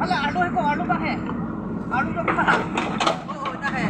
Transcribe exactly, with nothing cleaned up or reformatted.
Hala, alu hai ko, alu ka hai? Alu jo ka? Oh, oh, na hai.